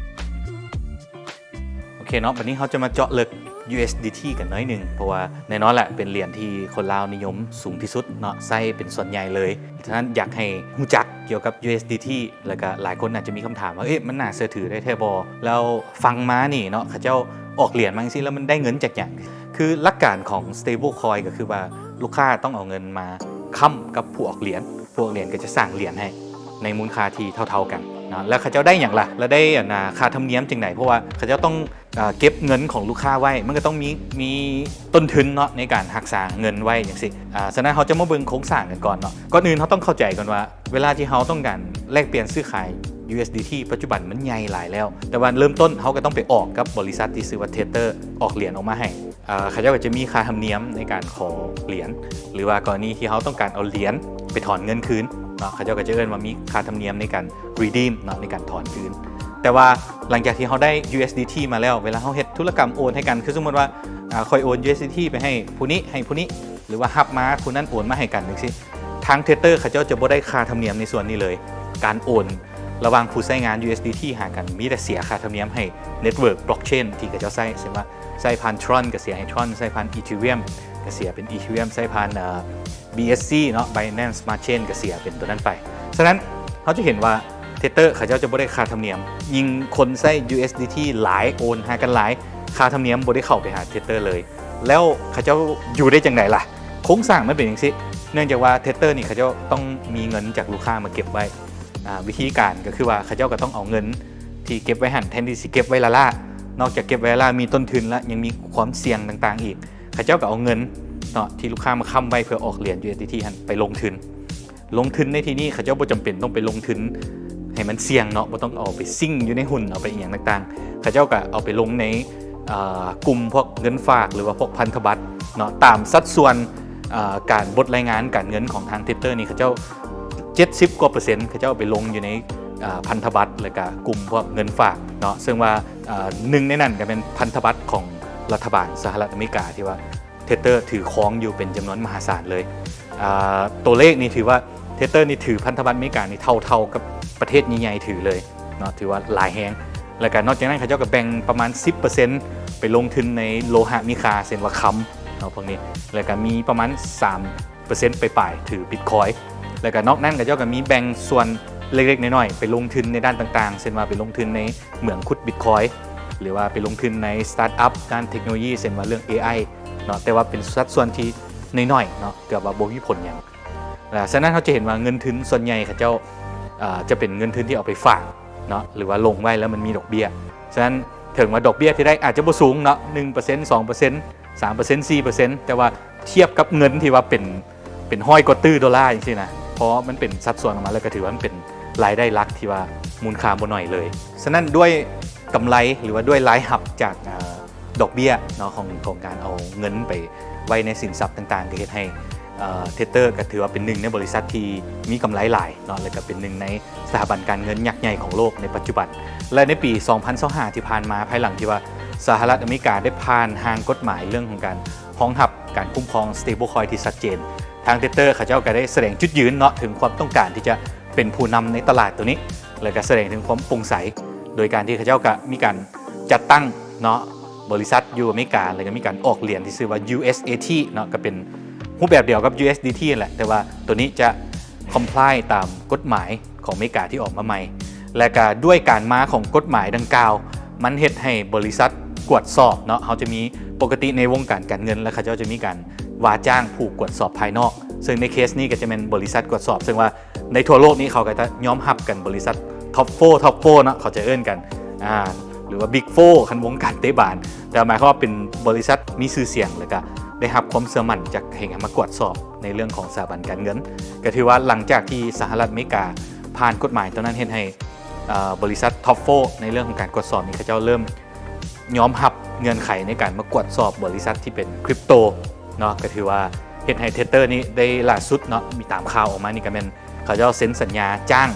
ໂອເຄເນາະ ບັດນີ້ເຮົາຈະມາເຈາະເລິກ USDT ກັນໜ້ອຍໜຶ່ງ ເພາະວ່າແນ່ນອນແຫຼະ ເປັນຫຼຽນທີ່ຄົນລາວນິຍົມສູງທີ່ສຸດເນາະ ໃຊ້ເປັນສ່ວນໃຫຍ່ເລີຍ. ສະນັ້ນ ຢາກໃຫ້ຮູ້ຈັກກ່ຽວກັບ USDT ແລ້ວກະຫຼາຍຄົນອາດຈະມີຄຳຖາມວ່າ ເອີ ມັນໜ້າເຊື່ອຖືໄດ້ແທ້ບໍ່? ແລ້ວຟັງມານີ້ເນາະ ເຂົາເຈົ້າອອກຫຼຽນມາຈັ່ງຊີ້ ແລ້ວມັນໄດ້ເງິນຈາກຫຍັງ? ຄືຫຼັກການຂອງ stablecoin ກໍຄືວ່າລູກຄ້າຕ້ອງເອົາເງິນມາຄ້ຳກັບຜູ້ອອກຫຼຽນ ພວກຫຼຽນກໍຈະສ້າງຫຼຽນໃຫ້ໃນມູນຄ່າທີ່ເທົ່າໆກັນເນາະ ແລ້ວເຂົາເຈົ້າໄດ້ຫຍັງລະ? ແລ້ວໄດ້ອັນ ອາ ຄ່າທຳນຽມຈັ່ງໃດ? ເພາະວ່າເຂົາເຈົ້າຕ້ອງ ອາ ເກັບເງິນຂອງລູກຄ້າໄວ້ ມັນກໍຕ້ອງມີ ມີຕົ້ນທຶນເນາະ ໃນການຮັກສາເງິນໄວ້ຈັ່ງຊີ້. ອາ ສະນັ້ນເຮົາຈະມາເບິ່ງໂຄງສ້າງກັນກ່ອນເນາະ. ກ່ອນອື່ນເຮົາຕ້ອງເຂົ້າໃຈກ່ອນວ່າ ເວລາທີ່ເຮົາຕ້ອງການແລກປ່ຽນຊື້ຂາຍ USDT ປັດຈຸບັນມັນໃຫຍ່ຫຼາຍແລ້ວ ແຕ່ວ່າເລີ່ມຕົ້ນເຮົາກໍຕ້ອງໄປອອກກັບບໍລິສັດທີ່ຊື່ວ່າ Tether ອອກຫຼຽນອອກມາໃຫ້. ເອີ ເຂົາເຈົ້າກໍຈະມີຄ່າທຳນຽມໃນການຂໍຫຼຽນ ຫຼືວ່າກໍລະນີທີ່ເຮົາຕ້ອງການເອົາຫຼຽນໄປຖອນເງິນຄືນເນາະ ເຂົາເຈົ້າກໍຈະເອີ້ນວ່າມີຄ່າທຳນຽມໃນການ redeem ເນາະ ໃນການຖອນຄືນ. ແຕ່ວ່າຫຼັງຈາກທີ່ເຮົາໄດ້ USDT ມາແລ້ວ ເວລາເຮົາເຮັດທຸລະກຳໂອນໃຫ້ກັນ ຄືສົມມຸດວ່າ ອາ ຂ້ອຍໂອນ USDT ໄປໃຫ້ຜູ້ນີ້ ໃຫ້ຜູ້ນີ້ ຫຼືວ່າຮັບມາຜູ້ນັ້ນໂອນມາໃຫ້ກັນຈັ່ງຊີ້ ທາງ Tether ເຂົາເຈົ້າຈະບໍ່ໄດ້ຄ່າທຳນຽມໃນສ່ວນນີ້ເລີຍ. ການໂອນລະຫວ່າງຜູ້ໃຊ້ງານ USDT ຫາກັນ ມີແຕ່ເສຍຄ່າທຳນຽມໃຫ້ network blockchain ທີ່ເຂົາເຈົ້າໃຊ້ ເຊັ່ນວ່າ ໃຊ້ຜ່ານ Tron ກໍເສຍໃຫ້ Tron ໃຊ້ຜ່ານ Ethereum ກໍເສຍເປັນ Ethereum ໃຊ້ຜ່ານ ເອີ BSC ເນາະ Binance Smart Chain ກໍເສຍເປັນຕົວນັ້ນໄປ. ສະນັ້ນເຮົາຈະເຫັນວ່າ Tether ເຂົາເຈົ້າຈະບໍ່ໄດ້ຄ່າທຳນຽມ ຍິ່ງຄົນໃຊ້ USDT ຫຼາຍ ໂອນຫາກັນຫຼາຍ ຄ່າທຳນຽມບໍ່ໄດ້ເຂົ້າໄປຫາ Tether ເລີຍ. ແລ້ວເຂົາເຈົ້າຢູ່ໄດ້ຈັ່ງໃດລະ? ໂຄງສ້າງມັນເປັນຈັ່ງຊີ້ ເນື່ອງຈາກວ່າ Tether ນີ້ເຂົາເຈົ້າຕ້ອງມີເງິນຈາກລູກຄ້າມາເກັບໄວ້. ອາ ວິທີການກໍຄືວ່າເຂົາເຈົ້າກໍຕ້ອງເອົາເງິນທີ່ເກັບໄວ້ຫັ້ນ ແທນທີ່ຊິເກັບໄວ້ລ້າໆ ນອກຈາກເກັບໄວ້ລ້າ ມີຕົ້ນທຶນລະ ຍັງມີຄວາມສ່ຽງຕ່າງໆອີກ ເຂົາເຈົ້າກໍເອົາເງິນເນາະ ທີ່ລູກຄ້າມາຄ້ຳໄວ້ເພື່ອອອກຫຼຽນ USDT ຫັ້ນໄປລົງທຶນ. ລົງທຶນໃນທີ່ນີ້ເຂົາເຈົ້າບໍ່ຈຳເປັນຕ້ອງໄປລົງທຶນໃຫ້ມັນສ່ຽງເນາະ ບໍ່ຕ້ອງເອົາໄປຊິງຢູ່ໃນຫຸ້ນ ເອົາໄປອີ່ຫຍັງຕ່າງໆ ເຂົາເຈົ້າກໍເອົາໄປລົງໃນ ອາ ກຸ່ມພວກເງິນຝາກ ຫຼືວ່າພວກພັນທະບັດເນາະ ຕາມສັດສ່ວນ ອາ ການບົດລາຍງານການເງິນຂອງທາງ Tether ນີ້ ເຂົາເຈົ້າ ເຈັດສິບກວ່າເປີເຊັນ ເຂົາເຈົ້າເອົາໄປລົງຢູ່ໃນ ອາ ພັນທະບັດ ແລ້ວກະກຸ່ມພວກເງິນຝາກເນາະ ເຊິ່ງວ່າ ອາ ໜຶ່ງໃນນັ້ນກໍແມ່ນພັນທະບັດຂອງລັດຖະບານສະຫະລັດອາເມລິກາ ທີ່ວ່າ Tether ຖືຄອງຢູ່ເປັນຈຳນວນມະຫາສານເລີຍ. ອາ ຕົວເລກນີ້ຖືວ່າ Tether ນີ້ຖືພັນທະບັດອາເມລິການີ້ເທົ່າໆກັບປະເທດໃຫຍ່ໆຖືເລີຍເນາະ ຖືວ່າຫຼາຍແຮງ. ແລ້ວກະນອກຈາກນັ້ນ ເຂົາເຈົ້າກໍແບ່ງປະມານສິບເປີເຊັນໄປລົງທຶນໃນໂລຫະມີຄ່າ ເຊັ່ນວ່າຄຳເນາະ ພວກນີ້ ແລ້ວກະມີປະມານສາມເປີເຊັນປາຍໆຖື Bitcoin ແລ້ວກະນອກນັ້ນ ເຂົາເຈົ້າກໍມີແບ່ງສ່ວນເລັກໆນ້ອຍໆໄປລົງທຶນໃນດ້ານຕ່າງໆ ເຊັ່ນວ່າໄປລົງທຶນໃນເໝືອງຂຸດ Bitcoin ຫຼືວ່າໄປລົງທຶນໃນ startup ດ້ານເທັກໂນໂລຢີ ເຊັ່ນວ່າເລື່ອງ ເອໄອ ເນາະ ແຕ່ວ່າເປັນສັດສ່ວນທີ່ນ້ອຍໆເນາະ ເກືອບວ່າບໍ່ມີຜົນຫຍັງ. ສະນັ້ນເຮົາຈະເຫັນວ່າເງິນທຶນສ່ວນໃຫຍ່ເຂົາເຈົ້າ ເອີ ຈະເປັນເງິນທຶນທີ່ເອົາໄປຝາກເນາະ ຫຼືວ່າລົງໄວ້ແລ້ວມັນມີດອກເບ້ຍ. ສະນັ້ນເຖິງວ່າດອກເບ້ຍທີ່ໄດ້ອາດຈະບໍ່ສູງເນາະ ໜຶ່ງເປີເຊັນ ສອງເປີເຊັນ ສາມເປີເຊັນ ສີ່ເປີເຊັນ ແຕ່ວ່າທຽບກັບເງິນທີ່ວ່າເປັນ ເປັນຮ້ອຍກວ່າຕື້ໂດລາຈັ່ງຊີ້ນະ ເພາະມັນເປັນສັດສ່ວນອອກມາ ແລ້ວກໍຖືວ່າມັນເປັນລາຍໄດ້ຫຼັກທີ່ວ່າມູນຄ່າບໍ່ໜ້ອຍເລີຍ. ສະນັ້ນດ້ວຍກຳໄລ ຫຼືວ່າດ້ວຍລາຍຮັບຈາກ ເອີ ດອກເບ້ຍເນາະ ຂອງ ຂອງການເອົາເງິນໄປໄວ້ໃນສິນຊັບຕ່າງໆ ກໍເຮັດໃຫ້ ເອີ Tether ກໍຖືວ່າເປັນໜຶ່ງໃນບໍລິສັດທີ່ມີກຳໄລຫຼາຍເນາະ ແລ້ວກໍເປັນໜຶ່ງໃນສະຖາບັນການເງິນຍັກໃຫຍ່ຂອງໂລກໃນປັດຈຸບັນ. ແລະ ໃນປີສອງພັນຊາວຫ້າທີ່ຜ່ານມາ ພາຍຫຼັງທີ່ວ່າສະຫະລັດອາເມລິກາໄດ້ຜ່ານຮ່າງກົດໝາຍເລື່ອງຂອງການຮອງຮັບການຄຸ້ມຄອງ stablecoin ທີ່ຊັດເຈນ, ທາງ Tether ເຂົາເຈົ້າກໍໄດ້ສະແດງຈຸດຢືນເນາະ ເຖິງຄວາມຕ້ອງການທີ່ຈະເປັນຜູ້ນຳໃນຕະຫຼາດໂຕນີ້ ແລ້ວກໍສະແດງເຖິງຄວາມໂປ່ງໃສ ໂດຍການທີ່ເຂົາເຈົ້າກໍມີການ ຈັດຕັ້ງເນາະ ບໍລິສັດຢູ່ອາເມລິກາ ແລ້ວກໍມີການອອກຫຼຽນທີ່ຊື່ວ່າ USAT ເນາະ ກໍເປັນຮູບແບບດຽວກັບ USDT ແຫຼະ ແຕ່ວ່າໂຕນີ້ຈະ comply ຕາມກົດໝາຍຂອງອາເມລິກາທີ່ອອກມາໃໝ່ ແລະກະດ້ວຍການມາຂອງກົດໝາຍດັ່ງກ່າວ ມັນເຮັດໃຫ້ບໍລິສັດກວດສອບເນາະ ເຮົາຈະມີ ປົກກະຕິໃນວົງການການເງິນ ແລ້ວເຂົາເຈົ້າຈະມີການວ່າຈ້າງຜູ້ກວດສອບພາຍນອກ ເຊິ່ງໃນເຄສນີ້ກໍຈະແມ່ນບໍລິສັດກວດສອບ ເຊິ່ງວ່າໃນທົ່ວໂລກນີ້ເຂົາກໍຈະຍອມຮັບກັນ ບໍລິສັດ Top four Top four ເນາະ ເຂົາຈະເອີ້ນກັນ ອ່າ ຫຼືວ່າ Big Four ຄັນວົງການເຕະບານ ແຕ່ໝາຍຄວາມວ່າເປັນບໍລິສັດມີຊື່ສຽງ ແລ້ວກໍໄດ້ຮັບຄວາມເຊື່ອໝັ້ນຈາກ ໃຫ້ມາກວດສອບໃນເລື່ອງຂອງສະຖາບັນການເງິນ. ກໍຖືວ່າຫຼັງຈາກທີ່ສະຫະລັດອາເມລິກາຜ່ານກົດໝາຍຕົວນັ້ນ ເຮັດໃຫ້ ເອີ ບໍລິສັດ Top four ໃນເລື່ອງຂອງການກວດສອບນີ້ ເຂົາເຈົ້າເລີ່ມຍອມຮັບເງື່ອນໄຂໃນການມາກວດສອບບໍລິສັດທີ່ເປັນຄຣິບໂຕເນາະ ກໍຖືວ່າເຮັດໃຫ້ Tether ນີ້ໄດ້ ຫຼ້າສຸດເນາະ ມີຕາມຂ່າວອອກມານີ້ ກໍແມ່ນເຂົາເຈົ້າເຊັນສັນຍາຈ້າງ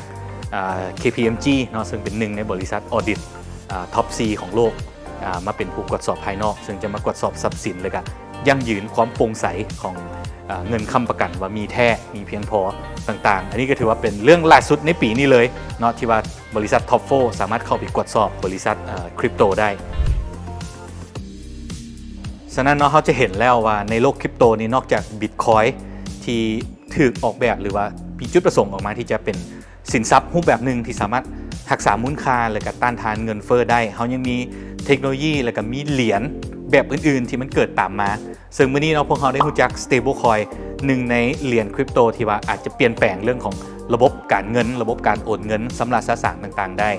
ເອີ KPMG ເນາະ ເຊິ່ງເປັນໜຶ່ງໃນບໍລິສັດອອດິດ ເອີ Top four ຂອງໂລກ ເອີ ມາເປັນຜູ້ກວດສອບພາຍນອກ ເຊິ່ງຈະມາກວດສອບຊັບສິນ ແລ້ວກໍຢັ້ງຢືນຄວາມໂປ່ງໃສຂອງ ເອີ ເງິນຄ້ຳປະກັນວ່າມີແທ້ ມີພຽງພໍຕ່າງໆ. ອັນນີ້ກໍຖືວ່າເປັນເລື່ອງຫຼ້າສຸດໃນປີນີ້ເລີຍເນາະ ທີ່ວ່າບໍລິສັດ Top four ສາມາດເຂົ້າໄປກວດສອບບໍລິສັດ ເອີ ຄຣິບໂຕໄດ້. ສະນັ້ນເນາະ ເຮົາຈະເຫັນແລ້ວວ່າໃນໂລກຄຣິບໂຕນີ້ ນອກຈາກ Bitcoin ທີ່ຖືກອອກແບບ ຫຼືວ່າມີຈຸດປະສົງອອກມາທີ່ຈະເປັນສິນຊັບຮູບແບບໜຶ່ງທີ່ສາມາດຮັກສາມູນຄ່າ ແລະກະຕ້ານທານເງິນເຟີ້ໄດ້, ເຮົາຍັງມີເທັກໂນໂລຢີ ແລະກະມີຫຼຽນແບບອື່ນໆທີ່ມັນເກີດຕາມມາ. ເຊິ່ງມື້ນີ້ເນາະ ພວກເຮົາໄດ້ຮູ້ຈັກ stablecoin ໜຶ່ງໃນຫຼຽນຄຣິບໂຕທີ່ວ່າອາດຈະປ່ຽນແປງເລື່ອງຂອງລະບົບການເງິນ, ລະບົບການໂອນເງິນ, ຊຳລະສະສາງຕ່າງໆໄດ້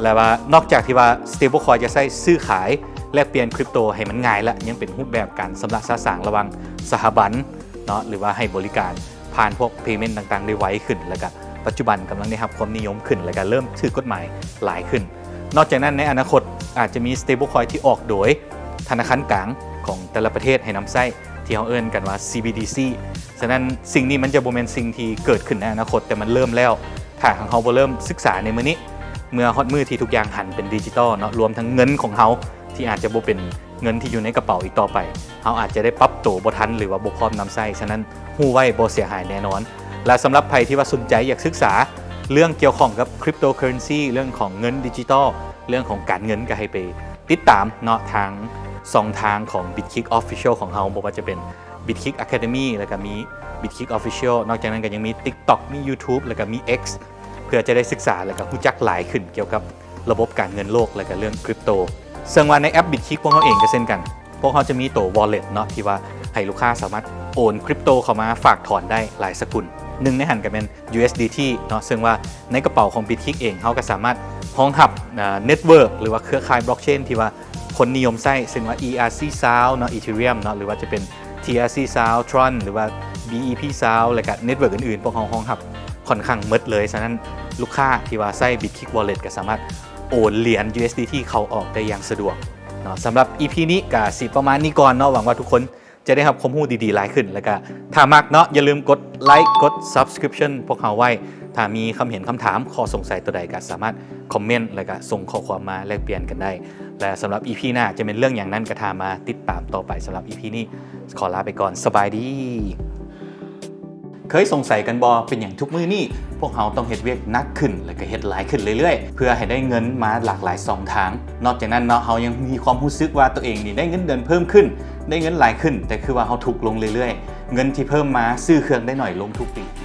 ແລະວ່ານອກຈາກທີ່ວ່າ stablecoin ຈະໃຊ້ຊື້ຂາຍແລກປ່ຽນຄຣິບໂຕໃຫ້ມັນງ່າຍລະ ຍັງເປັນຮູບແບບການຊຳລະສະສາງລະຫວ່າງສະຖາບັນເນາະ ຫຼືວ່າໃຫ້ບໍລິການຜ່ານພວກ payment ຕ່າງໆໄດ້ໄວຂຶ້ນ ແລະກະປັດຈຸບັນກຳລັງໄດ້ຮັບຄວາມນິຍົມຂຶ້ນ ແລະກະເລີ່ມຖືກກົດໝາຍຫຼາຍຂຶ້ນ. ນອກຈາກນັ້ນໃນອະນາຄົດອາດຈະມີ stablecoin ທີ່ອອກໂດຍທະນາຄານກາງຂອງແຕ່ລະປະເທດໃຫ້ນຳໃຊ້ ທີ່ເຮົາເອີ້ນກັນວ່າ CBDC. ສະນັ້ນສິ່ງນີ້ມັນຈະບໍ່ແມ່ນສິ່ງທີ່ເກີດຂຶ້ນໃນອະນາຄົດ ແຕ່ມັນເລີ່ມແລ້ວ. ຖ້າຫາກເຮົາບໍ່ເລີ່ມສຶກສາໃນມື້ນີ້ ເມື່ອຮອດມື້ທີ່ທຸກຢ່າງຫັນເປັນດິຈິຕອນເນາະ ລວມທັງເງິນຂອງເຮົາທີ່ອາດຈະບໍ່ເປັນເງິນທີ່ຢູ່ໃນກະເປົາອີກຕໍ່ໄປ ເຮົາອາດຈະໄດ້ປັບໂຕບໍ່ທັນ ຫຼືວ່າບໍ່ພ້ອມນຳໃຊ້. ສະນັ້ນຮູ້ໄວ້ບໍ່ເສຍຫາຍແນ່ນອນ. ແລະສຳລັບໃຜທີ່ວ່າສົນໃຈຢາກສຶກສາເລື່ອງກ່ຽວຂ້ອງກັບ cryptocurrency ເລື່ອງຂອງເງິນດິຈິຕອນ ເລື່ອງຂອງການເງິນ ກໍໃຫ້ໄປຕິດຕາມເນາະ ທາງຊ່ອງທາງຂອງ Bitkick Official ຂອງເຮົາ ບໍ່ວ່າຈະເປັນ Bitkick Academy ແລ້ວກໍມີ Bitkick Official. ນອກຈາກນັ້ນກໍຍັງມີ TikTok ມີ YouTube ແລ້ວກໍມີ X ເພື່ອຈະໄດ້ສຶກສາ ແລ້ວກໍຮູ້ຈັກຫຼາຍຂຶ້ນກ່ຽວກັບລະບົບການເງິນໂລກ ແລ້ວກໍເລື່ອງຄຣິບໂຕ. ເຊິ່ງວ່າໃນແອັບ Bitkick ພວກເຮົາເອງກໍເຊັ່ນກັນ ພວກເຮົາຈະມີໂຕ wallet ເນາະ ທີ່ວ່າໃຫ້ລູກຄ້າສາມາດໂອນຄຣິບໂຕເຂົ້າມາຝາກຖອນໄດ້ຫຼາຍສະກຸນ. ໜຶ່ງໃນຫັ້ນກໍແມ່ນ USDT ເນາະ ເຊິ່ງວ່າໃນກະເປົາຂອງ Bitkick ເອງ ເຮົາກໍສາມາດຮອງຮັບ ເອີ network ຫຼືວ່າເຄືອຂ່າຍ blockchain ທີ່ວ່າຄົນນິຍົມໃຊ້ ເຊິ່ງວ່າ ERC SAO ເນາະ Ethereum ເນາະ ຫຼືວ່າຈະເປັນ TRC SAO Tron ຫຼືວ່າ BEP SAO ແລ້ວກໍ network ອື່ນໆ ພວກເຮົາຮອງຮັບຂ້ອນຂ້າງໝົດເລີຍ. ສະນັ້ນລູກຄ້າທີ່ວ່າໃຊ້ Bitkick Wallet ກໍສາມາດໂອນຫຼຽນ USDT ເຂົ້າອອກໄດ້ຢ່າງສະດວກເນາະ. ສຳລັບ EP ນີ້ກໍຊິປະມານນີ້ກ່ອນເນາະ ຫວັງວ່າທຸກຄົນ ຈະໄດ້ຮັບຄວາມຮູ້ດີໆຫຼາຍຂຶ້ນ ແລ້ວກະຖ້າມັກເນາະ ຢ່າລືມກົດໄລ ກົດ subscription ພວກເຮົາໄວ້. ຖ້າມີຄຳເຫັນຄຳຖາມ ຂໍ້ສົງໄສຕົວໃດ ກະສາມາດຄອມເມັນ ແລ້ວກະສົ່ງຂໍ້ຄວາມມາແລກປ່ຽນກັນໄດ້ ແລະ ສຳລັບ EP ໜ້າຈະແມ່ນເລື່ອງຫຍັງນັ້ນ ກະຖ້າມາຕິດຕາມຕໍ່ໄປ. ສຳລັບ EP ນີ້ຂໍລາໄປກ່ອນ ສະບາຍດີ. ເຄີຍສົງໄສກັນບໍ່ ເປັນຫຍັງທຸກມື້ນີ້ພວກເຮົາຕ້ອງເຮັດວຽກໜັກຂຶ້ນ ແລະກະເຮັດຫຼາຍຂຶ້ນເລື້ອຍໆ ເພື່ອໃຫ້ໄດ້ເງິນມາຫຼາກຫຼາຍຊ່ອງທາງ? ນອກຈາກນັ້ນເນາະ ເຮົາຍັງມີຄວາມຮູ້ສຶກວ່າຕົວເອງນີ້ໄດ້ເງິນເດືອນເພີ່ມຂຶ້ນ ໄດ້ເງິນຫຼາຍຂຶ້ນ ແຕ່ຄືວ່າເຮົາທຸກລົງເລື້ອຍໆ. ເງິນທີ່ເພີ່ມມາຊື້ເຄື່ອງໄດ້ໜ້ອຍລົງທຸກປີ.